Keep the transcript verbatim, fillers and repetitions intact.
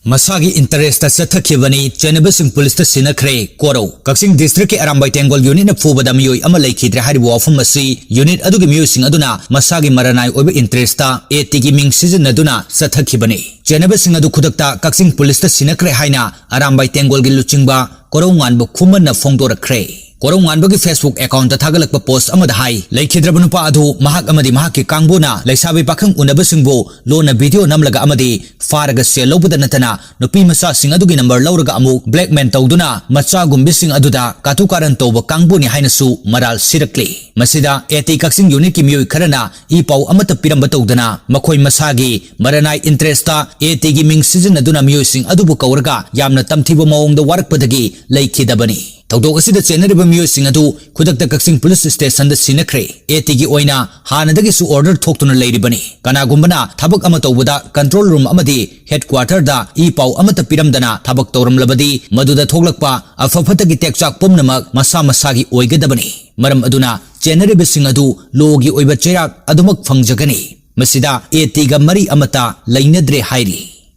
ꯃꯁꯥꯒꯤ interest ꯆꯠꯊꯈꯤꯕꯅꯤ, ꯆꯦꯟꯅꯕꯁꯤꯡ ꯄꯨꯂꯤꯁꯇ ꯁꯤꯟꯅꯈ꯭ꯔꯦ꯫ ꯀꯣꯔꯧ꯫ ꯀꯛꯆꯤꯡ districtꯀꯤ ꯑꯔꯥꯝꯕꯥꯏ ꯇꯦꯡꯒꯣꯜ unitꯅ ꯐꯨꯕꯗ ꯃꯤꯑꯣꯏ ꯑꯃ ꯂꯩꯈꯤꯗ꯭ꯔꯦ ꯍꯥꯏꯔꯤꯕ ꯋꯥꯐꯝ ꯑꯁꯤ unit ꯑꯗꯨꯒꯤ ꯃꯤꯑꯣꯏꯁꯤꯡ ꯑꯗꯨꯅ ꯃꯁꯥꯒꯤ ꯃꯔꯅꯥꯏ ꯑꯣꯏꯕ interestꯇ ATꯒꯤ ꯃꯤꯡ ꯁꯤꯖꯤꯟꯅꯗꯨꯅ ꯆꯠꯊꯈꯤꯕꯅꯤ꯫ ꯆꯦꯟꯅꯕꯁꯤꯡ ꯑꯗꯨ ꯈꯨꯗꯛꯇ ꯀꯛꯆꯤꯡ ꯄꯨꯂꯤꯁꯇ ꯁꯤꯟꯅꯈ꯭ꯔꯦ ꯍꯥꯏꯅ ꯑꯔꯥꯝꯕꯥꯏ ꯇꯦꯡꯒꯣꯜꯒꯤ ꯂꯨꯆꯤꯡꯕ ꯀꯣꯔꯧꯉꯥꯟꯕ ꯈꯨꯃꯟꯅ ꯐꯣꯡꯗꯣꯔꯛꯈ꯭ꯔꯦ꯫ ꯀꯣꯔꯧꯉꯥꯟꯕꯒꯤ Facebook accountꯇ ꯊꯥꯒꯠꯂꯛꯄ post ꯑꯃꯗ ꯍꯥꯏ, ꯂꯩꯈꯤꯗ꯭ꯔꯕ ꯅꯨꯄꯥ ꯑꯗꯨ ꯃꯍꯥꯛ ꯑꯃꯗꯤ ꯃꯍꯥꯛꯀꯤ ꯀꯥꯡꯕꯨꯅ ꯂꯩꯁꯥꯕꯤ ꯄꯥꯈꯪ ꯎꯅꯕꯁꯤꯡꯕꯨ ꯂꯣꯟꯅ video ꯅꯝꯂꯒ ꯑꯃꯗꯤ ꯐꯥꯔꯒ cell ꯂꯧꯕꯗ ꯅꯠꯇꯅ ꯅꯨꯄꯤ ꯃꯆꯥꯁꯤꯡ ꯑꯗꯨꯒꯤ number ꯂꯧꯔꯒ ꯑꯃꯨꯛ blackmail ꯇꯧꯗꯨꯅ ꯃꯆꯥꯒꯨꯝꯕꯤꯁꯤꯡ ꯑꯗꯨꯗ ꯀꯥꯇꯨ ꯀꯥꯔꯟ ꯇꯧꯕ ꯀꯥꯡꯕꯨꯅꯤ ꯍꯥꯏꯅꯁꯨ ꯃꯔꯥꯜ ꯁꯤꯔꯛꯂꯤ꯫ ꯃꯁꯤꯗ AT ꯀꯛꯆꯤꯡ unitꯀꯤ ꯃꯤꯑꯣꯏ ꯈꯔꯅ ꯏ ꯄꯥꯎ ꯑꯃꯠꯇ ꯄꯤꯔꯝꯕ ꯇꯧꯗꯅ ꯃꯈꯣꯏ ꯃꯁꯥꯒꯤ ꯃꯔꯅꯥꯏ interestꯇ ATꯒꯤ ꯃꯤꯡ ꯁꯤꯖꯤꯟꯅꯗꯨꯅ ꯃꯤꯑꯣꯏꯁꯤꯡ ꯑꯗꯨꯕꯨ ꯀꯧꯔꯒ ꯌꯥꯝꯅ ꯇꯝꯊꯤꯕ ꯃꯑꯣꯡꯗ ꯋꯥꯔꯛꯄꯗꯒꯤ ꯂꯩꯈꯤꯗꯕꯅꯤ꯫ ꯊꯧꯗꯣꯛ ꯑꯁꯤꯗ ꯆꯦꯟꯅꯔꯤꯕ ꯃꯤꯑꯣꯏꯁꯤꯡ ꯑꯗꯨ ꯈꯨꯗꯛꯇ ꯀꯛꯆꯤꯡ police stationꯗ ꯁꯤꯟꯅꯈ꯭ꯔꯦ꯫ ATꯒꯤ ꯑꯣꯏꯅ ꯍꯥꯟꯅꯗꯒꯤꯁꯨ order ꯊꯣꯛꯇꯨꯅ ꯂꯩꯔꯤꯕꯅꯤ꯫ ꯀꯅꯥꯒꯨꯝꯕꯅ ꯊꯕꯛ ꯑꯃ ꯇꯧꯕꯗ control room ꯑꯃꯗꯤ headquarterꯗ ꯏ ꯄꯥꯎ ꯑꯃꯠꯇ ꯄꯤꯔꯝꯗꯅ ꯊꯕꯛ ꯇꯧꯔꯝꯂꯕꯗꯤ ꯃꯗꯨꯗ ꯊꯣꯛꯂꯛꯄ ꯑꯐ ꯐꯠꯇꯒꯤ ꯇꯦꯛꯆꯥꯛ ꯄꯨꯝꯅꯃꯛ ꯃꯁꯥ ꯃꯁꯥꯒꯤ ꯑꯣꯏꯒꯗꯕꯅꯤ꯫ ꯃꯔꯝ ꯑꯗꯨꯅ ꯆꯦꯟꯅꯔꯤꯕꯁꯤꯡ ꯑꯗꯨ lawꯒꯤ ꯑꯣꯏꯕ ꯆꯩꯔꯥꯛ ꯑꯗꯨꯃꯛ ꯐꯪꯖꯒꯅꯤ꯫ ꯃꯁꯤꯗ ATꯒ ꯃꯔꯤ ꯑꯃꯠꯇ ꯂꯩꯅꯗ꯭ꯔꯦ ꯍꯥꯏꯔꯤ꯫